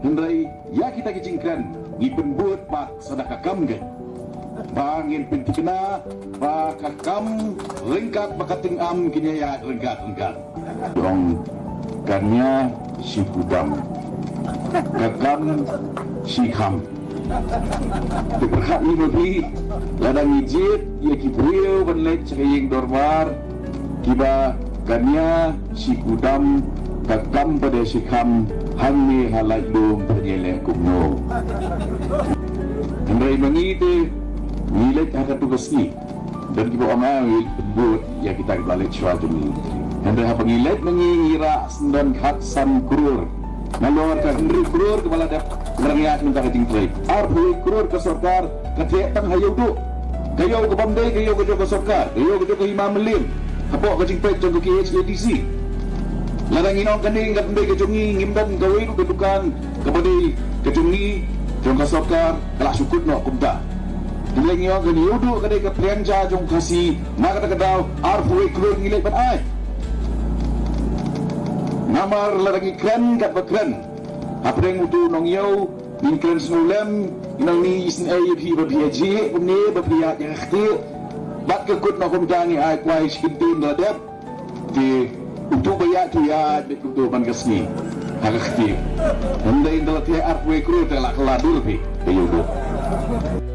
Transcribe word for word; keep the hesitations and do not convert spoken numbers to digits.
Hynrei ïa kita ki jingkren ngi pynbud pat sa da ka kam keiñ. Ba ngin pynthikna ba ka kam ryngkat bad ka tyngam kin ïa ïaid ryngkat ryngkat. Ong kane shi kudam, ka kam shi kham. Te pyrkhat ïa ma phi, lada ngi jied ïa ki briew ban leit sha ka ïing dorbar, kiba kane shi kudam, ka kam pat de shi kham, hangne ha Laitdom phi ïa leh kumno? Hynrei ma ngi te ngi leit ha katu ka sngi. Don kiba ong, ah, ngi pynbud ïa kita kiba leit shuwa jong ngi. Hynrei haba ngi leit ma ngi, ngi rah shen don khatsan klur. Nalor ka hynriew klur kaba la dep ngrang ïa ka jingtrei. Arphew wei klur ka sorkar ka theh tang ha Ïewduh. Ka ïew ka bym dei ka ïew ka jong ka sorkar, ka ïew ka jong ka Hima Mylliem. Hapoh ka jingpeit jong ka K H A D C. Lada ngi ong kane ka bym dei ka jong ngi, ngim don kawei ruh ka dukan kaba dei ka jong ngi, jong ka sorkar, ka la shu kut noh kumta. Te lei ngi ong kane Ïewduh ka dei ka pliang ja jong Khasi, na kata ka daw arphew wei klur ngi leit ban ai. Namar lada ngi kren katba kren hapdeng utu u nongïew, ngin kren sngewlem, ngi nang ni isynei ïa phi ba phi ïa jied kumne, ba phi ïa ïa kti. Bad ka kut noh kumta ngi ai kwai shi kyntien da dep. Te utu ba ïa tu ïa bit kumtu ban ka sngi ha ka kti. Hynrei ynda la theh arphew wei klur te la kylla dur phi ka Ïewduh.